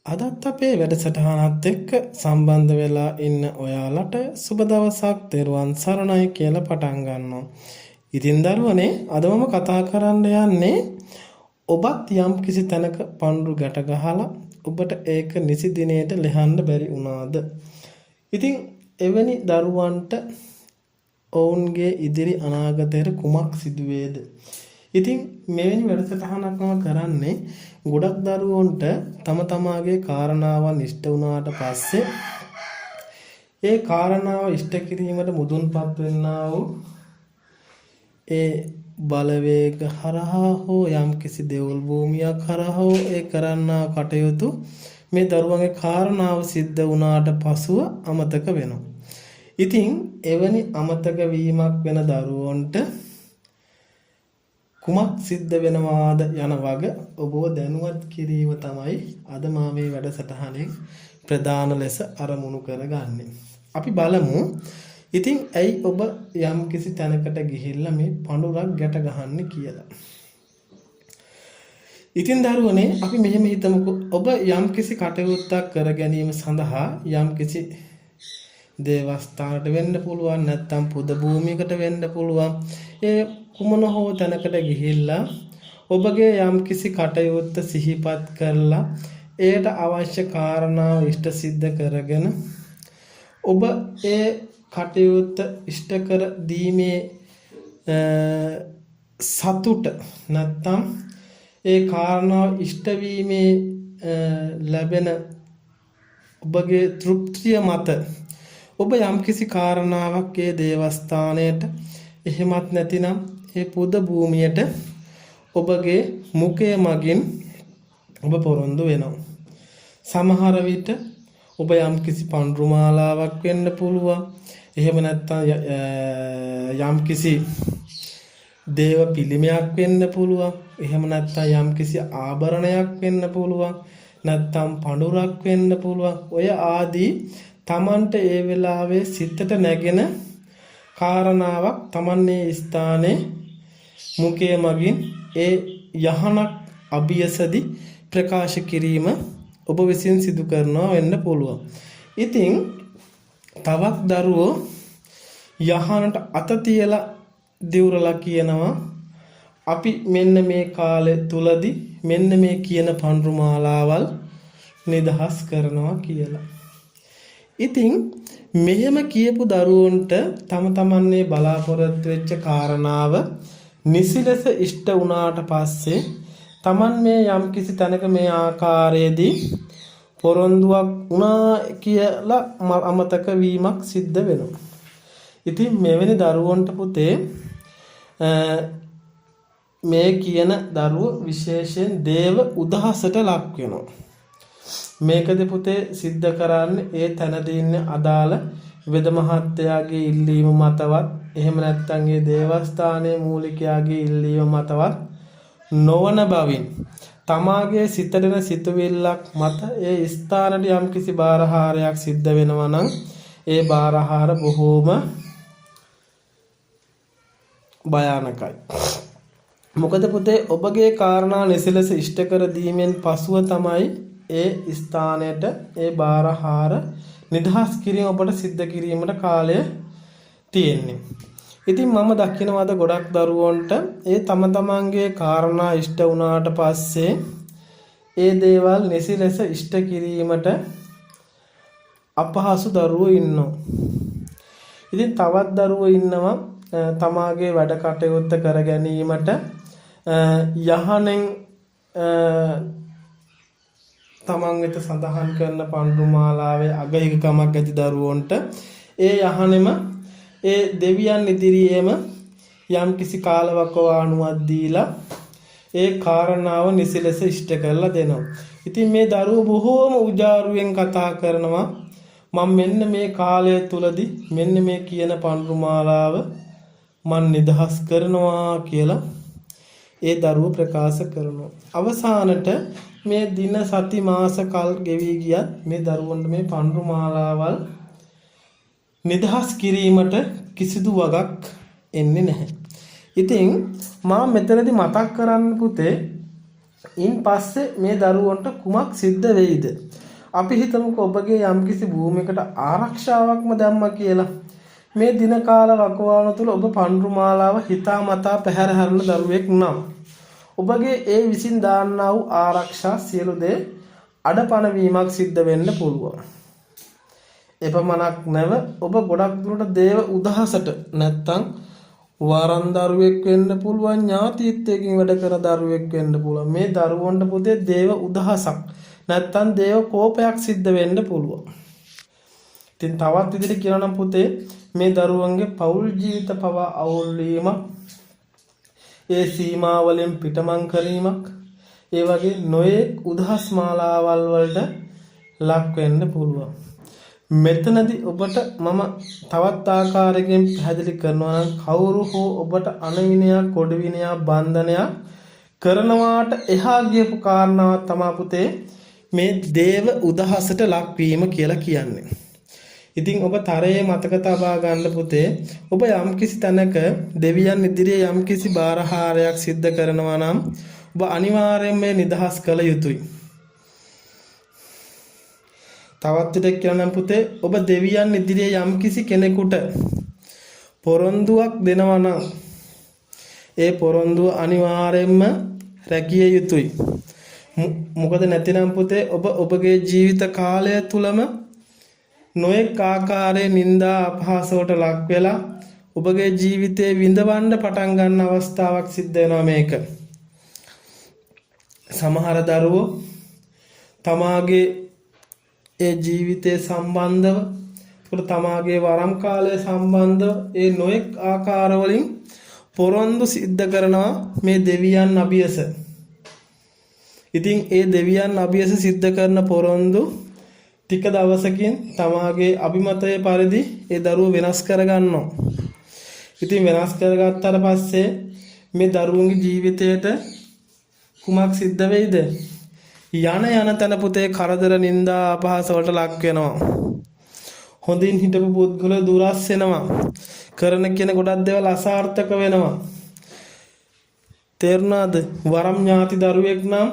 අදත් අපේ වැඩසටහනත් එක්ක සම්බන්ධ වෙලා ඉන්න ඔයාලට සුබ දවසක්, තෙරුවන් සරණයි කියලා පටන් ගන්නවා. ඉතින් දරුවනේ, අද මම කතා කරන්න යන්නේ ඔබත් යම් කිසි තැනක පඳුරු ගැට ගහලා ඔබට ඒක නිසි දිනයට ලිහන්න බැරි වුණාද? ඉතින් එවැනි දරුවන්ට ඔවුන්ගේ ඉදිරි අනාගතයට කුමක් සිදුවේද? ඉතින් මෙවැනි වැඩසටහනක් මම කරන්නේ ගොඩක් දරුවන්ට තම තමාගේ කාරණාවන් ඉෂ්ට වුණාට පස්සේ ඒ කාරණාව ඉෂ්ට කිරීමට මුදුන්පත් වෙන්නා වූ ඒ බලවේග හරහා හෝ යම්කිසි දෙවුල් භූමියක් හරහා හෝ ඒ කරන්නා කටයුතු මේ දරුවන්ගේ කාරණාව සිද්ධ වුණාට පසුව අමතක වෙනවා. ඉතින් එවැනි අමතක වීමක් වෙන දරුවන්ට කුමක් සිද්ධ වෙනවාද යන වග ඔබව දැනුවත් කිරීම තමයි අද මා මේ වැඩසටහනෙන් ප්‍රධාන ලෙස අරමුණු කරගන්නේ. අපි බලමු ඉතින් ඇයි ඔබ යම් කිසි තැනකට ගිහිල්ලා මේ පඳුරක් ගැට ගහන්නේ කියලා. ඉතින් දරුවනේ, අපි මෙහෙම හිතමුකෝ. ඔබ යම් කිසි කටයුත්තක් කර ගැනීම සඳහා යම් කිසි දේවස්ථානට වෙන්න පුළුවන්, නැත්නම් පුද භූමියකට වෙන්න පුළුවන්. ඒ කුමන හෝ තැනකට ගිහිල්ලා ඔබගේ යම් කිසි කටයුත්ත සිහිපත් කරලා එයට අවශ්‍ය කාරණාව ඉෂ්ට සිද්ධ කරගෙන ඔබ ඒ කටයුත්ත ඉෂ්ට කර දීමේ සතුට, නැත්නම් ඒ කාරණාව ඉෂ්ට වීමේ ලැබෙන ඔබගේ තෘප්තිය මත ඔබ යම්කිසි කාරණාවක් ඒ දේවස්ථානයට, එහෙමත් නැතිනම් ඒ පුද භූමියට ඔබගේ මුඛය මගින් ඔබ පොරොන්දු වෙනවා. සමහර විට ඔබ යම්කිසි පඳුරු මාලාවක් වෙන්න පුළුවන්. එහෙම නැත්නම් යම්කිසි දේව පිළිමයක් වෙන්න පුළුවන්. එහෙම නැත්නම් යම්කිසි ආභරණයක් වෙන්න පුළුවන්. නැත්නම් පඳුරක් වෙන්න පුළුවන්. ඔය ආදී තමන්ට ඒ වෙලාවේ සිතට නැගෙන කාරණාවක් තමන් ඒ ස්ථානයේ මුඛය මගින් ඒ යහනක් අභියසදි ප්‍රකාශ කිරීම ඔබ විසින් සිදු කරනවා වෙන්න පුළුවන්. ඉතින් තවත් දරුවෝ යහනට අත තියලා දිවුරලා කියනවා, අපි මෙන්න මේ කාලෙ තුලදි මෙන්න මේ කියන පඳුරු මාලාවල් නිදහස් කරනවා කියලා. ඉතින් මෙහෙම කියපු දරුවන්ට තම තමන්නේ බලාපොරොත්තු වෙච්ච කාරණාව නිසි ලෙස ඉෂ්ට වුණාට පස්සේ තමන් මේ යම්කිසි තැනක මේ ආකාරයේදී පොරොන්දුවක් වුණා කියලා අමතක වීමක් සිද්ධ වෙනවා. ඉතින් මෙවැනි දරුවන්ට පුතේ, මේ කියන දරුවෝ විශේෂයෙන් දේව උදහසට ලක් වෙනවා. මේකද පුතේ සිද්ධ කරන්නේ ඒ තැනදී ඉන්න අදාළ වෙද මහත්තයාගේ ඉල්ලීම මතවත්, එහෙම නැත්නම් ඒ දේවස්ථානයේ මූලිකයාගේ ඉල්ලීම මතවත් නොවන බවින් තමාගේ සිතට එන සිතුවිල්ලක් මත ඒ ස්ථානට යම්කිසි බාරහාරයක් සිද්ධ වෙනවා නම් ඒ බාරහාර බොහෝම භයානකයි. මොකද පුතේ, ඔබගේ කාරණා නිසි ලෙස ඉෂ්ට කර දීමෙන් පසුව තමයි ඒ ස්ථානයට ඒ බාරහාර නිදහස් කිරීම ඔබට සිද්ධ කිරීමට කාලය තියෙන්නේ. ඉතින් මම දකිනවා ගොඩක් දරුවන්ට ඒ තම තමන්ගේ කාරණා ඉෂ්ට වුණාට පස්සේ ඒ දේවල් නිසි ලෙස ඉෂ්ට කිරීමට අපහසු දරුවෝ ඉන්නවා. ඉතින් තවත් දරුවෝ ඉන්නවා තමාගේ වැඩ කටයුත්ත කර ගැනීමට යහනෙන් තමන් වෙත සඳහන් කරන පඳුරු මාලාවේ අගහිඟකමක් ඇති දරුවන්ට ඒ යහනෙම ඒ දෙවියන් ඉදිරියේම යම් කිසි කාලවකවානුවක් දීලා ඒ කාරණාව නිසි ලෙස ඉෂ්ට කරලා දෙනවා. ඉතින් මේ දරුවෝ බොහෝම උජාරුවෙන් කතා කරනවා, මම මෙන්න මේ කාලය තුලදී මෙන්න මේ කියන පඳුරු මාලාව මං නිදහස් කරනවා කියලා ඒ දරුවෝ ප්‍රකාශ කරනවා. අවසානට මේ දින, සති, මාස, කල් ගෙවී ගියත් මේ දරුවන්ට මේ පඳුරු මාලාවල් නිදහස් කිරීමට කිසිදු වගක් එන්නේ නැහැ. ඉතින් මා මෙතනදි මතක් කරන්න පුතේ ඉන් පස්සේ මේ දරුවන්ට කුමක් සිද්ධ වෙයිද? අපි හිතමුකෝ ඔබගේ යම්කිසි භූමියකට ආරක්ෂාවක්ම දැම්මා කියලා. මේ දින කාල වකවානු තුල ඔබ පඬුරු මාලාව හිතා මතා පැහැර හරින දරුවෙක් නම් ඔබගේ ඒ විසින් දාන්නා වූ ආරක්ෂා සියලු දේ අඩපණ වීමක් සිද්ධ වෙන්න පුළුවන්. එපමණක් නැව, ඔබ ගොඩක් දුරට දේව උදහසට නැත්තම් වරන් දරුවෙක් වෙන්න පුළුවන්, ඥාතිත්වයකින් වැඩ කරන දරුවෙක් වෙන්න පුළුවන්. මේ දරුවන්ට පුතේ දේව උදහසක් නැත්තම් දේව කෝපයක් සිද්ධ වෙන්න පුළුවන්. ඉතින් තවත් විදිහට කියනවා නම් පුතේ, මේ දරුවන්ගේ පෞල් ජීවිත පවා අවුල් වීමක්, ඒ සීමා වලින් පිටමං කිරීමක්, ඒ වගේ නොයෙක් උදහස් මාලාවල් වලට ලක් වෙන්න පුළුවන්. මෙතනදි ඔබට මම තවත් ආකාරයකින් පැහැදිලි කරනවා නම්, කවුරු හෝ ඔබට අනවිනයක්, කොඩි විනයක්, බන්ධනයක් කරනවාට එහා ගියපු කාරණාවක් තමා පුතේ මේ දේව උදහසට ලක්වීම කියලා කියන්නේ. ඉතින් ඔබ තරයේ මතක තබා ගන්න පුතේ, ඔබ යම්කිසි තැනක දෙවියන් ඉදිරියේ යම්කිසි බාරහාරයක් සිද්ධ කරනවා නම් ඔබ අනිවාර්යයෙන්ම මේ නිදහස් කළ යුතුයි. තවත් විටක් කියනවා නම් පුතේ, ඔබ දෙවියන් ඉදිරියේ යම්කිසි කෙනෙකුට පොරොන්දුවක් දෙනවා නම් ඒ පොරොන්දුව අනිවාර්යයෙන්ම රැකිය යුතුයි. මොකද නැතිනම් පුතේ, ඔබ ඔබගේ ජීවිත කාලය තුලම නොයෙක් ආකාරයේ නිന്ദා අපහාස වලට ලක් වෙලා ඔබගේ ජීවිතේ විඳවන්න පටන් ගන්න අවස්ථාවක් සිද්ධ වෙනවා මේක. සමහර දරුවෝ තමාගේ ඒ ජීවිතය සම්බන්ධව, එතකොට තමාගේ වරම් කාලය සම්බන්ධව ඒ නොයෙක් ආකාරවලින් පොරොන්දු සිද්ධ කරනවා මේ දෙවියන් අභියස. ඉතින් ඒ දෙවියන් අභියස සිද්ධ කරන පොරොන්දු ටික දවසකින් තමාගේ අභිමතය පරිදි ඒ දරුවෝ වෙනස් කරගන්නවා. ඉතින් වෙනස් කරගත්තාට පස්සේ මේ දරුවන්ගේ ජීවිතයට කුමක් සිද්ධ වෙයිද? යන යන තැන පුතේ කරදර, නිന്ദා, අපහාස වලට ලක් වෙනවා. හොඳින් හිටපු පුද්ගලයෝ දුරස් වෙනවා. කරන කියන ගොඩක් දේවල් අසාර්ථක වෙනවා. තේරුණාද? වරම් ඥාති දරුවෙක් නම්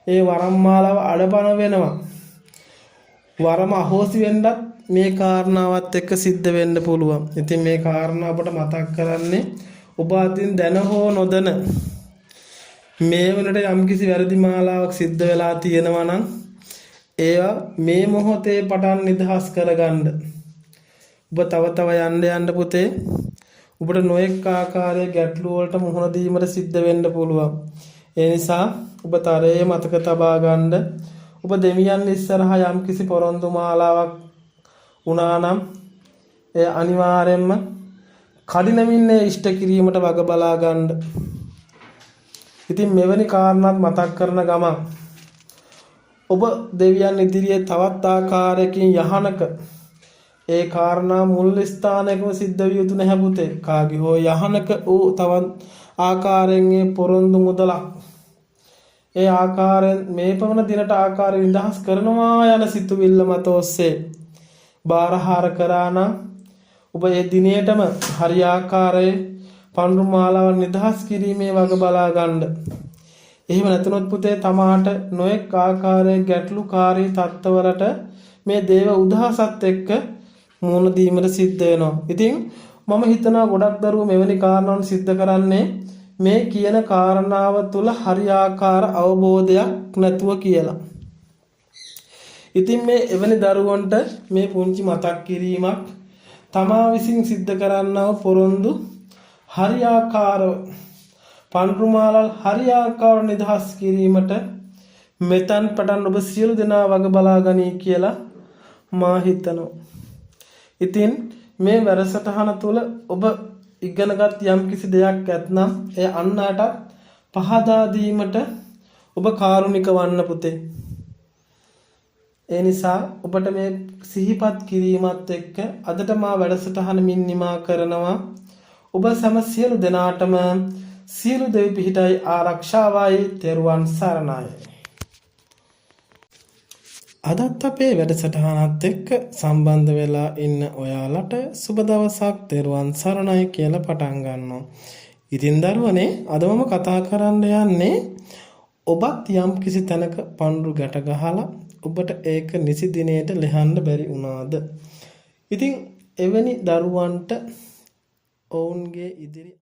ඒ වරම් මාලාව අඩපණ වෙනවා. වරම අහෝසි වෙන්නත් මේ කාරණාවත් එක්ක සිද්ධ වෙන්න පුළුවන්. ඉතින් මේ කාරණා ඔබට මතක් කරන්නේ ඔබ අතින් දැන හෝ නොදැන මේ වෙනට යම්කිසි වැරදි මාලාවක් සිද්ධ වෙලා තියෙනවා නම් ඒවා මේ මොහොතේ පටන් නිදහස් කරගන්න. ඔබ තව තව යන්න යන්න පුතේ, ඔබට නොයෙක් ආකාරයේ ගැටලු වලට මුහුණ දීමට සිද්ධ වෙන්න පුළුවන්. ඒ නිසා ඔබ තරයේ මතක තබා ගන්න, ඔබ දෙවියන් ඉස්සරහා යම්කිසි පොරොන්දු මාලාවක් වුණා නම් එය අනිවාර්යයෙන්ම කඩිනමින් එය ඉෂ්ට කිරීමට වග බලා ගන්න. ඉතින් මෙවැනි කාරණාත් මතක් කරන ගමන් ඔබ දෙවියන් ඉදිරියේ තවත් ආකාරයකින් යහනක ඒ කාරණා මුල් ස්ථානයකම සිද්ධ විය යුතු නැහැ පුතේ. කාගේ හෝ යහනක වූ තවත් ආකාරයෙන් ඒ පොරොන්දු මුදලක් ඒ ආකාරයෙන් මේ පමණ දිනට ආකාරය නිදහස් කරනවා යන සිතුවිල්ල මත ඔස්සේ බාරහාර කරා නම් ඔබ ඒ දිනයටම හරි ආකාරයේ පඬුරු මාලාව නිදහස් කිරීමේ වග බලා ගන්න. එහෙම නැතුනොත් පුතේ, තමාට නොයෙක් ආකාරයේ ගැටලුකාරී තත්ත්වවලට මේ දේව උදහසත් එක්ක මුහුණ දීමට සිද්ධ වෙනවා. ඉතින් මම හිතනවා ගොඩක් දරුවෝ මෙවැනි කාරණාවන් සිද්ධ කරන්නේ මේ කියන කාරණාව තුළ හරියාකාර අවබෝධයක් නැතුව කියලා. ඉතින් මේ එවැනි දරුවන්ට මේ පුංචි මතක් කිරීමක්, තමා විසින් සිද්ධ කරන්නා වූ පොරොන්දු හරියාකාරව, පඬුරු මාලල් හරියාකාරව නිදහස් කිරීමට මෙතන් පටන් ඔබ සියලු දෙනා වග බලා ගනී කියලා මා හිතනවා. ඉතින් මේ වැඩසටහන තුළ ඔබ ඉගෙනගත් යම්කිසි දෙයක් ඇත්නම් එය අන් අයටත් පහදා දීමට ඔබ කාරුණික වන්න පුතේ. ඒ නිසා ඔබට මේ සිහිපත් කිරීමත් එක්ක අදට මා වැඩසටහන මින් නිමා කරනවා. ඔබ සැම සියලු දෙනාටම සියලු දෙවි පිහිටයි ආරක්ෂාවයි. තෙරුවන් සරණයි. අදත් අපේ වැඩසටහනත් එක්ක සම්බන්ධ වෙලා ඉන්න ඔයාලට සුබ දවසක්, තෙරුවන් සරණයි කියලා පටන් ගන්නවා. ඉතින් දරුවනේ, අද මම කතා කරන්න යන්නේ ඔබත් යම් කිසි තැනක පඳුරු ගැට ගහලා ඔබට ඒක නිසි දිනයට ලිහන්න බැරි වුණාද? ඉතින් එවැනි දරුවන්ට ඔවුන්ගේ ඉදිරි